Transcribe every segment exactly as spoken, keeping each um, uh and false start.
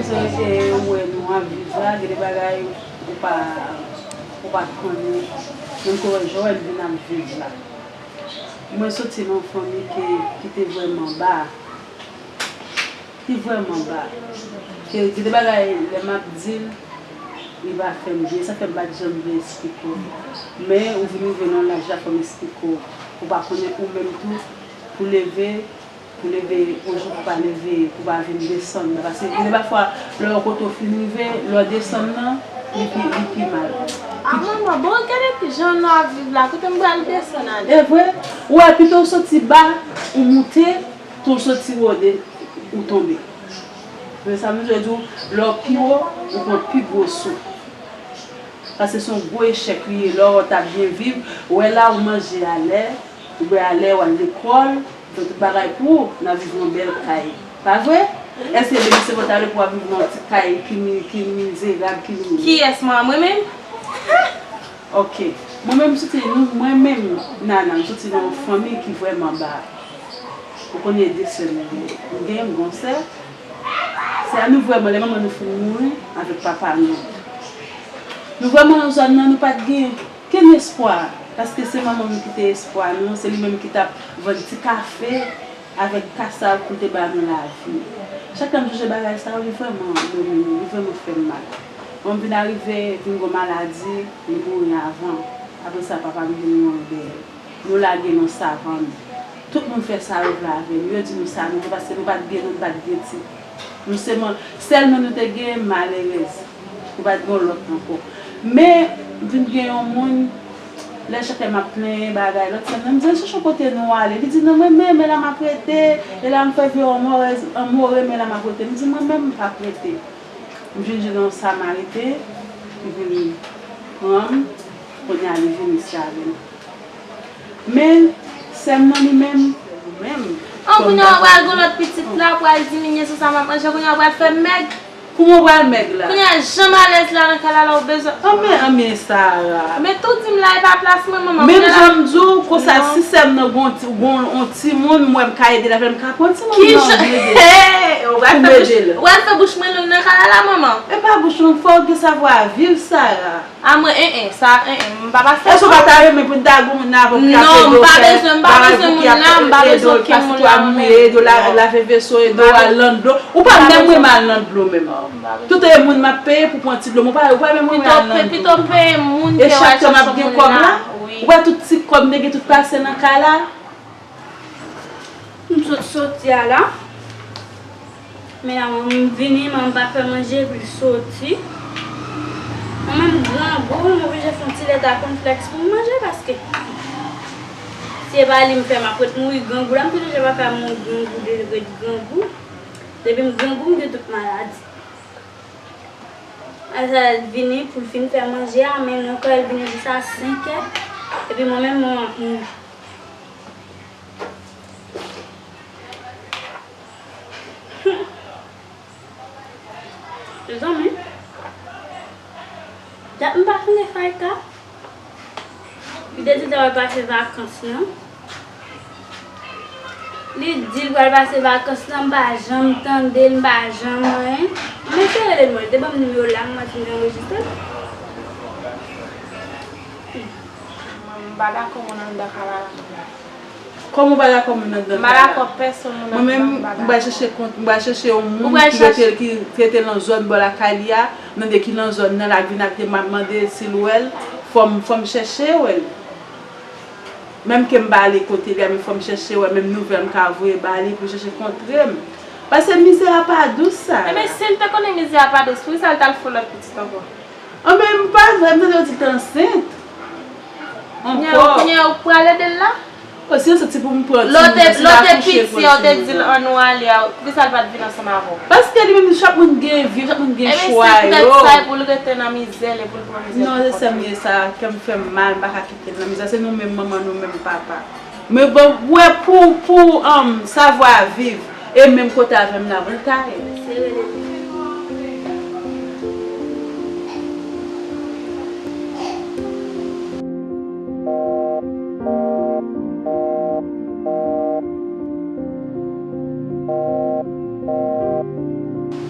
Sòsyete ou wè nou ap viv la, gen de bagay ou pa, ou pa t konnen, menm ke w wè jan w wè n vin ap viv la. Mwen soti nan yon fanmi ke, ki te vrèman ba, ki vrèman ba. Ke gen de bagay, lè m ap di l, li pa fè m byen, sa fè m pa t janm vle esplike w. Men ou vin rive nan yon laj la, fò m esplike w. Ou pa konnen ou menm tou, pou leve, pou leve yon jou, pou pa leve, pou pa vin desann nan. Paske gen de pafwa, lè yon kote w fin rive, lè w desann nan, li pi, li pi mal. A manman, bon, gade jan nou ap viv la, kote m pral desann ale? E vre, ou wè, pito w soti ba, ou moute, tou w soti wo, de, ou tonbe. Men sa m vle di w, lè w pi wo, ou pran pi gwo sou. Paske se yon gwo echèk li ye. Lè w t ap byen viv, ou wè la ou manje alè, ou bwè alè, w al lekòl, ou fè tout bagay pou ou, n ap viv nan yon bèl kay. Pa vre? Èske depi se pou w ta vle pou w ap viv nan yon ti kay ki mi-, ki mizerab, ki mi- Kiyès mwen? Mwen menm? Ok. Mwen menm, m soti, nou, mwen menm, Nana, m soti nan yon fanmi ki vrèman ba. Ou konnen de sè nou gen. M gen yon gran sè. Sè a nou vrèman, lè manman nou fin mouri avèk papa nou. Nou vrèman nan zòn nan, nou pa t gen kenn espwa. Paske se manman m ki te espwa nou, se li menm ki t ap vann ti kafe avèk kasav pou l te ba nou lavi. Chak lè m sonje bagay sa yo, li vrèman domine m, li vrèman fè m mal. Bon, m vin arive, vin gon maladi, li mouri avan. Apre sa, papa m vin mouri dèyè l. Nou lage nan savann. Tout moun fè sa yo vle avè nou. Yo di nou sa nou vle, paske nou pa t gen, nou pa t gen tit. Nou se mwen, sèl non nou te gen, malerèz. Nou pa t gen lòt ankò. Men, vin gen yon moun, lè chak lè m ap plenyen bagay, lòt sèm nan, m di, "Al chèche yon kote nou ale." Li di, "Non, mwen menm, e la m ap rete, e la m fè vye anmò, anmò, men la m ap rete." M di, "Mwen menm, m p ap rete." M vin jwenn yon Samariten, li vin pran m, kounye a li vin isi avè m. Men, sè m nan li menm, ou menm, An, kounye a w pral gen lòt pitit la, w pral diminye sou sa m ap manje, kounye a w pral fè m mèg. Kouman w pral mèg la? Kounye a, jan m alèz la nan kay la, la w bezwen. Anmè, anmè, Sara. Men tou di m la, e pa plas mwen, manman. Menm jan m di w, konsa, si sè m nan gon ti, gon yon timoun, m wè m ka ede l avè l, m ka pran timoun nan, m ede l. Hey, ou pral fè bouch, ou pral fè bouch mwen long nan kay la, manman. E pa bouch long, fò w gen savwa viv, Sara. A mwen, en, en, sa, en, en, m pa pase. Èske w pa ta renmen pou n ta gen moun nan avè w ki ap ede w fè bagay pou ki ap ede w pase twa mouye, ede w la-, lave veso, ede w al nan dlo? Ou pa menm renmen al nan dlo menm. Tout e moun m ap peye pou pran ti dlo, men ou pa, ou pa menm renmen al nan dlo. Pito peye moun ke w al chache moun nan. E chak tan m ap gen kòb la, ou wè tout ti kòb m te gen tout pase nan kay la. M sot soti a la. Men la, m vini, manman pa fè manje, epi l soti. Mwen menm, grangou, m oblije fè yon ti lèt a kònflèks pou m manje, paske si e pa li m fè, m ap ret mouri grangou la. M pi deja pa ka mouri grangou, de ret grangou. Depi m grangou, m gen tout maladi. Al sa l vini pou l fin fè manje a, men nou kwè l vini jis a senkè. Epi mwen menm, mwen, m, Mezanmi, dat m pa tande Faïka. Li te di l ta pral pase vakans lan. Li di l pral pase vakans lan, m pa janm tande l, m pa janm anyen. M eseye rele l, mwen, li te ban m nimewo l la, m wè si m te anrejistre l. M pa dakò moun anndan kay la. Kòman w pa dakò moun anndan kay la? M pa dakò pèsonn moun anndan kay la. Mwen menm, m pral chèche kont, m pral chèche yon moun ki rete, ki rete nan zòn bò lakay li a, m tande ki nan zòn nan, l ap vin ap di m ap mande si l wè l, fò m, fò m chèche wè l. Menm ke m pa ale kote li a, men fò m chèche wè menm nouvèl m ka voye ba li pou l chèche kontre m. Paske mizè a pa dous, Sara. Ebyen, si l te konnen mizè a pa dous, poukisa l t al fè lòt pitit ankò? Anben, m pa vre, m tande yo di l t ansent. Ankò. Kounye a, ou pral ede l la? O, si yo soti pou m pran timoun nan, si l akouche, pran timoun nan. Lè w te piti a, ou te di l ann nou ale a, poukisa l pa t vin ansanm avè w? Paske li menm, chak moun gen vi, chak moun gen chwa yo. Ebyen, se poutèt sa e pou l rete nan mizè l e pou l pran mizè pou kont li. Non, se sè m ye sa, kè m fè m mal, m pa ka kite l nan mizè. Se nou menm manman, nou menm papa. Men bon, wè pou, pou, um, savwa viv, e menm kote avè m la pou l ta ye.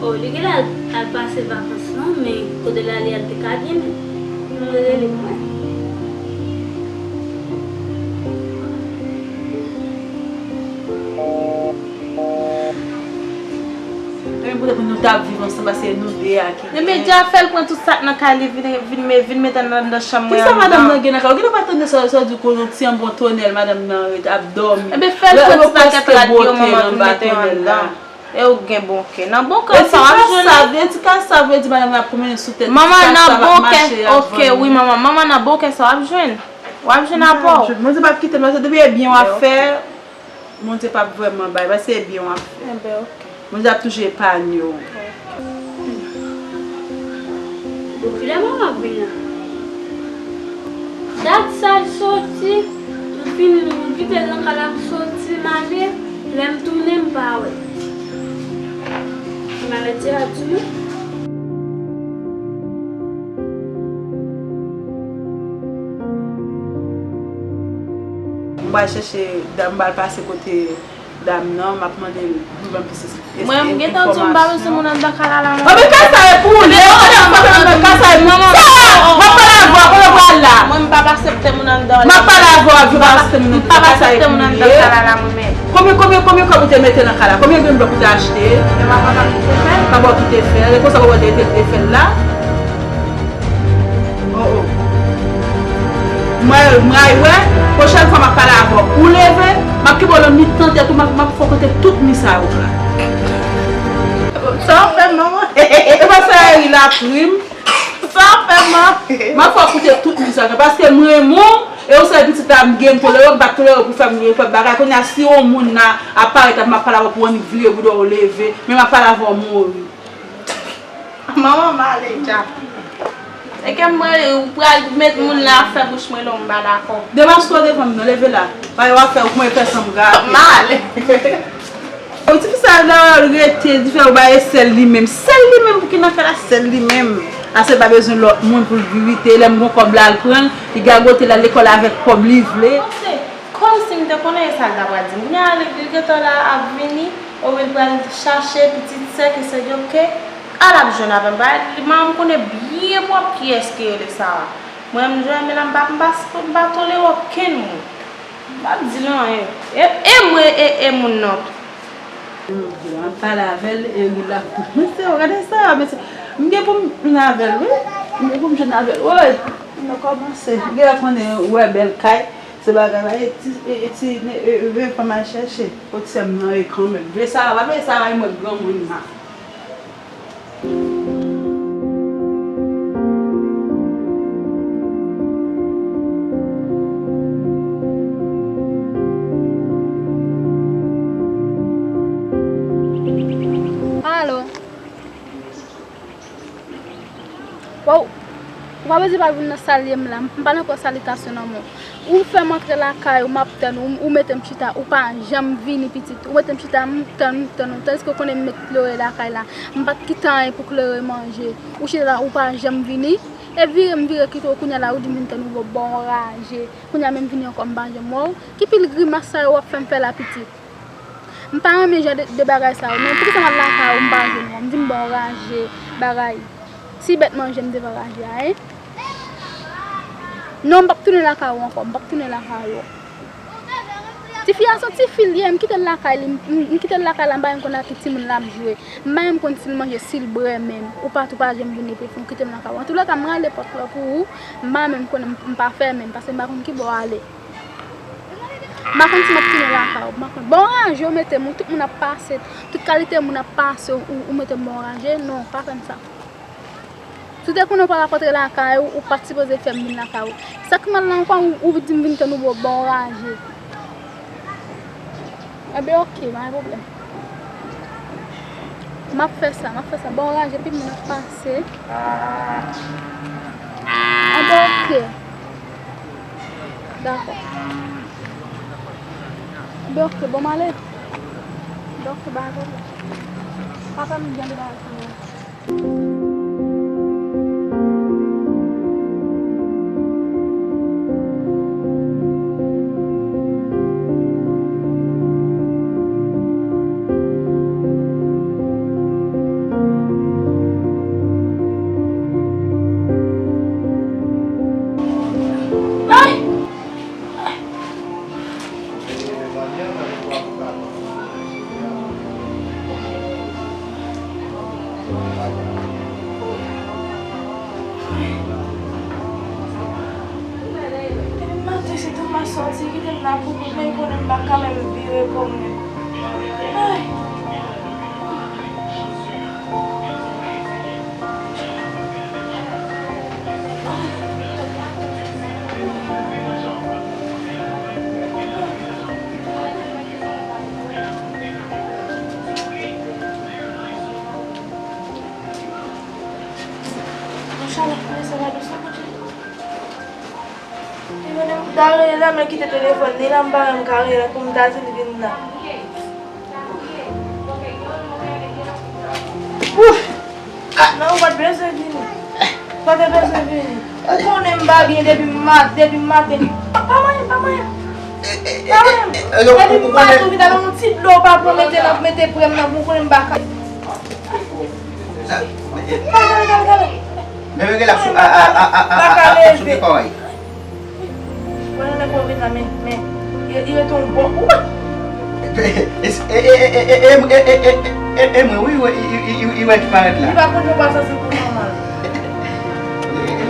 Oh, li genlè al, al pase vakans non, men kote l ale a, li te ka vin. Mwen rele pou mwen. Ebyen poutèt nou t ap viv ansanm, paske nou de a ki. Ebyen, Dja fè l pran tout sa k nan kay li, vin, vin, me- vin mete l anndan chanm mwen anndan. Kisa madanm nan gen nan kay? Ou genlè pa tande sa, sa di kou yon ti anbon tonèl, madanm nan ret ap dòmi. Ebyen, fè l pran ti pakèt rad yo, manman, vin mete yo anndan. E ou gen bon kè. Nan bon kè sa w ap jwenn. Ti kal sa vle di madanm nan ap pwomennen sou tèt. Manman nan bon kè. Ok, wi, manman. Manman nan bon kè sa w ap jwenn. W ap jwenn apò w. Bondye p ap kite m, paske depi e byen w ap fè, Bondye p ap vrèman bay, paske e byen w ap fè. Enben, ok. Bondye ap toujou epanye w. Bon, kilè manman ap vin la? Dat sa l soti, m fin, m kite l nan kay la, m soti, m ale, lè m tounen, m pa wè l. M ale ti radyo. M pral chèche dam, m pral pase kote dam nan, m ap mande l pou ban m plis es-, es-, enfòmasyon. Mwen, m gentan di w m pa bezwen moun anndan kay la, la, manman. Anben kay sa e pou ou, lè w pa nan kay sa e pou ou. M ap pale avè w, kote w pral la? Mwen, m p ap aksepte moun anndan la. M ap pale avè w, m p ap aksepte moun anndan kay sa e pou ou. M p ap aksepte moun anndan kay la, la, mwen menm. Konbyen, konbyen, konbyen kòb ou te mete nan kay la? Konbyen grenn blòk ou te achte? E pa papa m ki te fè l. Papa w ki te fè l. E konsa papa w te, te, te fè l la? Oh, oh. Mwen, mwen wè, pwochèn fwa m ap pale avè w, ou leve, m ap kenbe w nan mitan tèt ou, m ap, m ap fè w konte tout mi sa yo la. Sa w fè, manman? E pa sa, Eri la prim. Sa w fè, man? M ap fè w konte tout mi sa yo, paske m renmen w, e ou se pitit la m gen, m tolere w, m pa t tolere w pou fè m, fè m bagay. Kounye a, si yon moun la ap parèt, m ap pale avè w pou w annik vire bouda w leve, men m ap pale avè w mouri. Manman m ale dja. E ke mwen, ou pral met moun la ap fè bouch mwen long, m pa dakò. Demaske w devan m non, leve la. Paske w ap fè, ou kòmanse fè san m gate. M ale. Ou ti fi sa la rete, di fè ou ba e sèl li menm. Sèl li menm pou ki nan kay la, sèl li menm. Ase pa bezwen lòt moun pou l vivite. Lè m gon kòb la, l pran l, li gagote l al lekòl avèk kòb li vle. Kòmsi m te konnen e sa l ta pral di m. Kounye a li, li gentan la ap vini, oubyen l pral chache pitit sè ke sè yo ke al ap jwenn avè m. Paske manman m konnen byen pwòp kiyès ki rele Sara. Mwen menm, Joëmela, m pa, m pa, m pa tolere okenn moun. M p ap di l anyen. E, e mwen, e, e moun nan tou. M ap pale avè l, e li la. Mesye, gade sa, mesye. M gen pou m jwenn avè l, wi. M gen pou m jwenn avè l, wi. Nou kòmanse. M gen lè konnen, ou wè bèl kay. Se bagay la, e ti, e, e ti, e, e, e, fò m al chèche. Kot sè m nan ye kanmenm. Vye Sara, pa vye Sara, e mwen granmoun nan. Alo. Waw, ou pa bezwen pa vin nan salye m la. M pa nan pran salitasyon nan men w. Ou fè m antre lakay ou, m ap tann ou, ou mete m chita, ou pa janm vini pitit. Ou mete m chita, m tann, m tann ou. Tandiske ou konnen m met lorèy lakay la. M pa t kite anyen pou klere manje. Ou chita la, ou pa janm vini. E vire m vire kite w, kounye a la ou di m vin tann ou, bon, bon raje. Kounye a menm vini ankò, m pa janm wè w. Ki pil grimas sa yo w ap fè m fè la pitit? M pa renmen jan de, de bagay sa yo. Men poukisa m al lakay ou, m pa jwenn ou? M di m bon raje bagay. Si bèt manje m devan raje a, en? Non, m p ap tounen lakay ou ankò. M p ap tounen lakay ou. Tifi a se yon tifi l ye. M kite l lakay li. M, m kite l lakay la, m pa menm konn ak ki timoun l ap jwe. M pa menm konn si l manje, si l bwè menm. Ou pa tou pa janm vin epi w kite m lakay ou. Antoulèka, m rale pòt la pou ou. M pa menm konnen, m, m pa fèmen l, paske m pa konn ki bò w ale. M pa konn si m ap tounen lakay ou, m pa konn. Bon raje ou mete m, tout moun ap pase, tout kalite moun ap pase, ou, ou mete m bon raje, non, pa fè m sa. Si w te konnen w pa t ap antre lakay ou, ou pa t sipoze fè m vin lakay ou. Sa k mal la ankò, ou, ou di m vin tann ou bon, bon raje. Enben, oke, pa gen pwoblèm. M ap fè sa, m ap fè sa. Bon raje, epi moun ap pase. Enben, oke. Dakò. Enben, oke, bon, m ale. Enben, oke, pa gen pwoblèm. Papa m gen de bagay pou mwen. Nan pou kout men konnen m pa ka menm vire kò m menm. Ay. Machallah, men sa va dousan, Bondye. Li mande m ta rele la, men kite telefòn li la, m pa menm ka rele pou m ta di l vin la. Ouf! Non, ou pa t bezwen vini. Pa te bezwen vini. Ou konnen m pa byen depi mat, depi maten. Pa, pa manyen, pa manyen. Pa manyen. Depi maten, ou vin avè yon ti dlo pa pou mete nan, mete prè m nan, pou konnen m pa ka. Gade, gade, gade, gade. Men, men, gade ap sou, a, a, a, a, a, a, ap sou kò a. Mwen nan lè pou vin la, men, men, li, li rete yon bon. Ou pa. E, e, e mwen, wi, wi, i, i, i, i, i wè ki parèt la. Li pa konn jan pou al santi l pou manman l.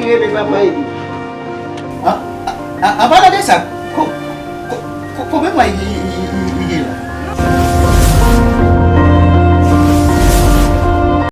Li rele papa li. An, an, an palan de sa, ko, ko, ko, konbyen mwa i, i, i,